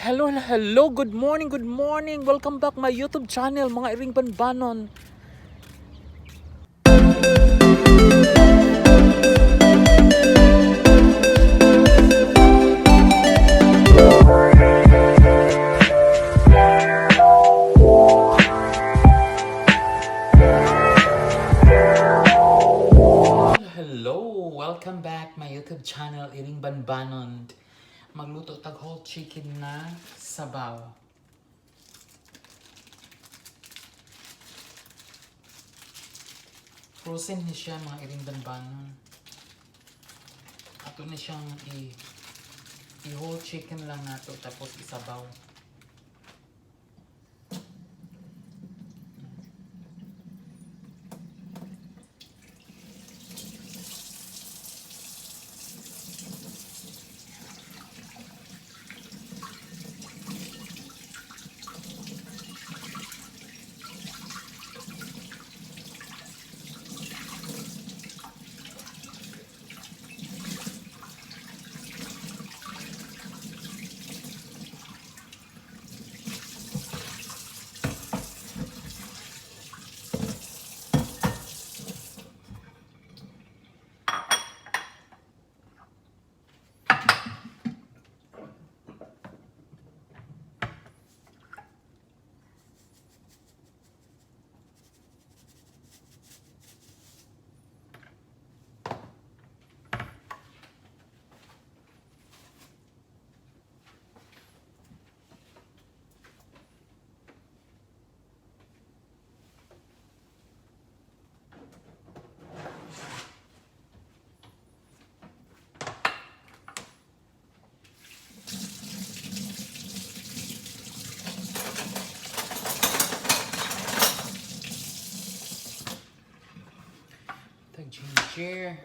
Hello, hello, good morning, good morning. Welcome back my YouTube channel, mga Iring Banbanon. Hello, welcome back my YouTube channel, Iring Banbanon. Magluto tag whole chicken na sabaw. Frozen ni siya, mga Iring Banbanon. Ato ni siyang i whole chicken lang nato tapos isabaw. Tag ginger.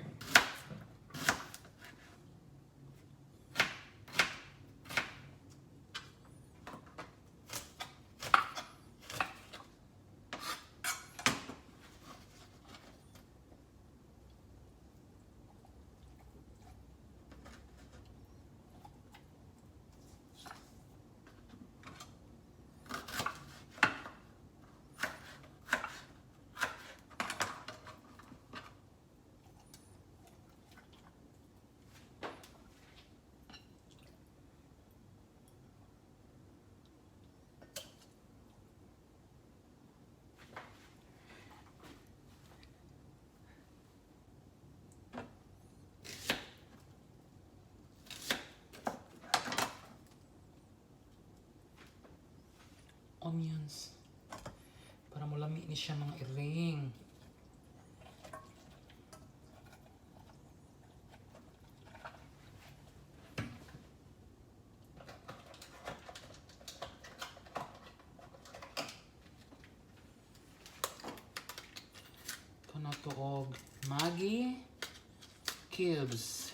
Onions. Para mulami ni siya, mga iring. Ito na to og Maggi cubes.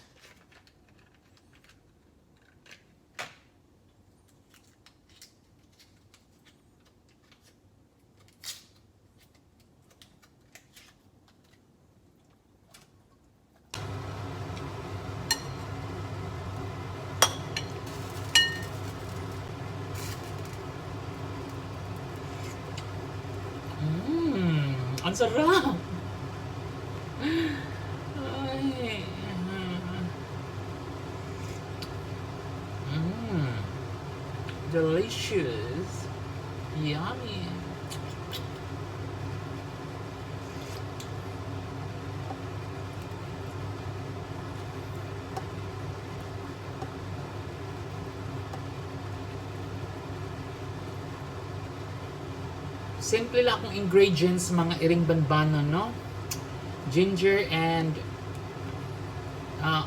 Ang sarap! Ay. Delicious. Yummy. Simple lang akong ingredients, mga Iring Banbanon, no? Ginger and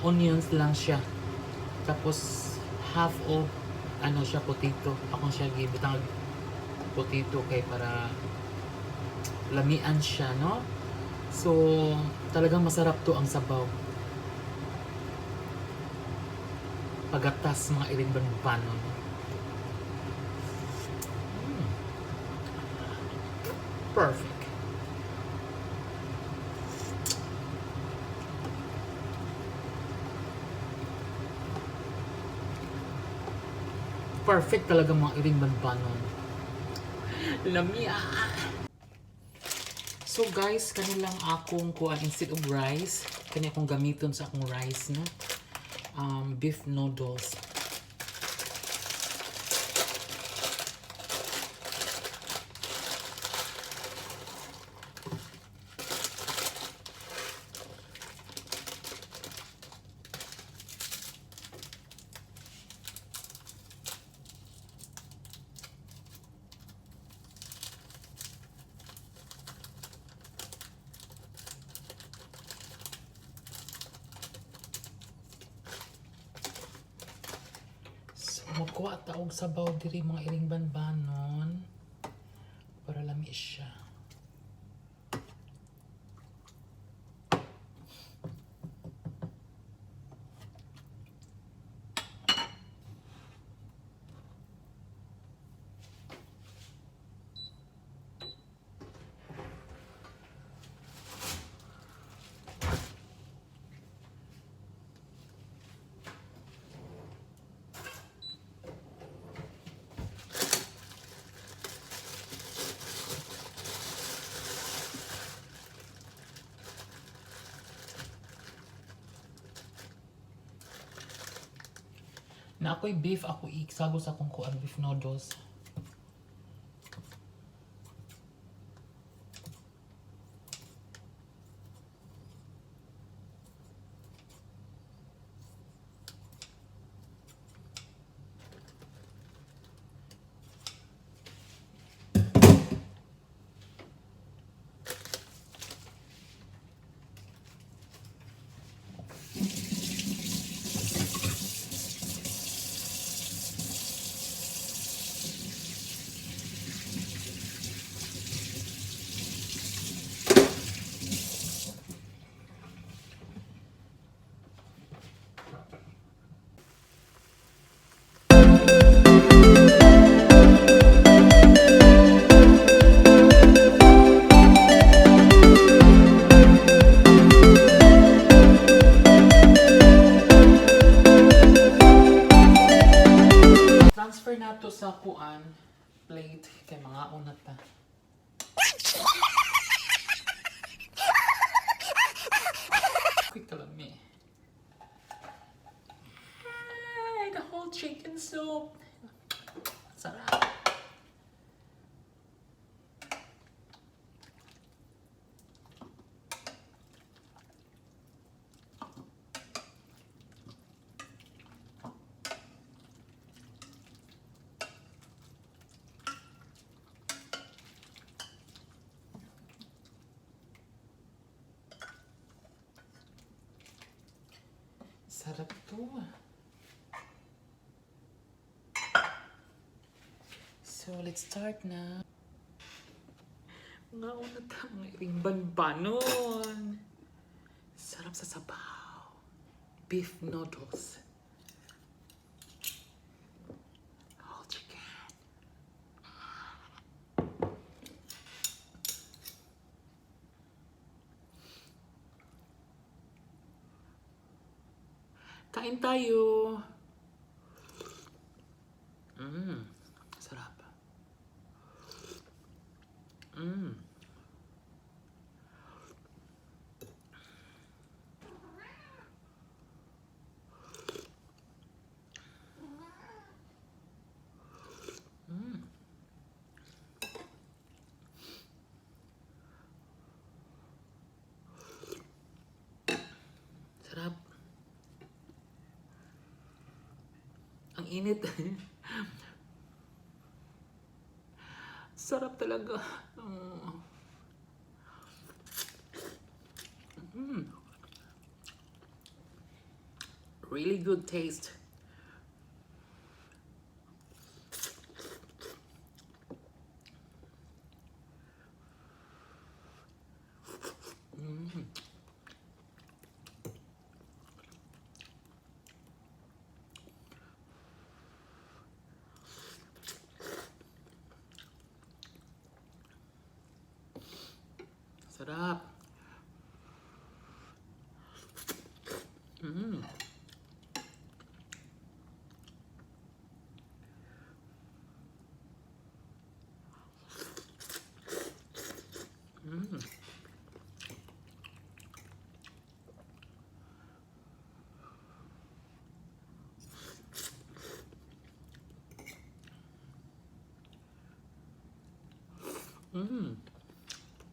onions lang siya. Tapos half of ano siya, potato. Akong siya gibutang potato kay para lamian siya, no? So, talagang masarap to ang sabaw. Pagatas, mga Iring Banbanon. Perfect. Perfect talaga, mga iring banbanon. Lamia. So guys, kanilang akong kuan instead of rice, kani akong gamiton sa akong rice, no. Beef noodles. So, magkuha ta og sabaw diri, mga iring banbanon, para lami siya. Na ako'y beef, ako iksago sa akong kuan beef noodles. Transfer na to sa kuan plate kay mga una ta. Quick kalami. Ay, the whole chicken soup. Sarap. Sarap to, ah. So, let's start na. Mga una ta, mga iring banbanon. Sarap sa sabaw. Beef noodles. Whole chicken. Kain tayo. Sarap. Sarap. Ang init. Sarap talaga. Really good taste. Sarap.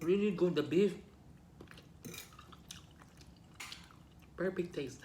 Really good, the beef. Perfect taste.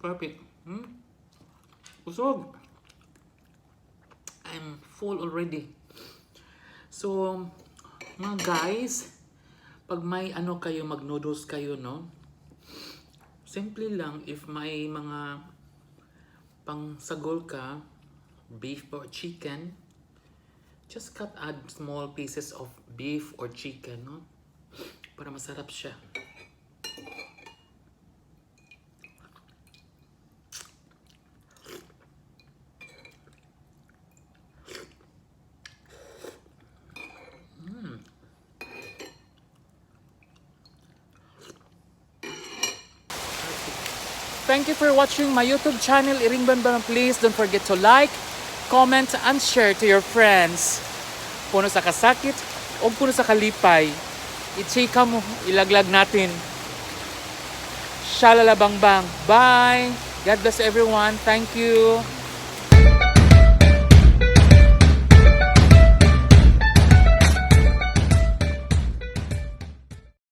Perfect. Busog. I'm full already. So, mga guys, pag may ano kayo, mag-noodles kayo, no? Simple lang, if may mga pang sagol ka, beef or chicken, just cut, add small pieces of beef or chicken, no? Para masarap siya. Thank you for watching my YouTube channel, Iring Banban. Please don't forget to like, comment, and share to your friends. Puno sa kasakit o puno sa kalipay. I-chika mo, ilaglag natin. Shalala bang bang. Bye! God bless everyone. Thank you.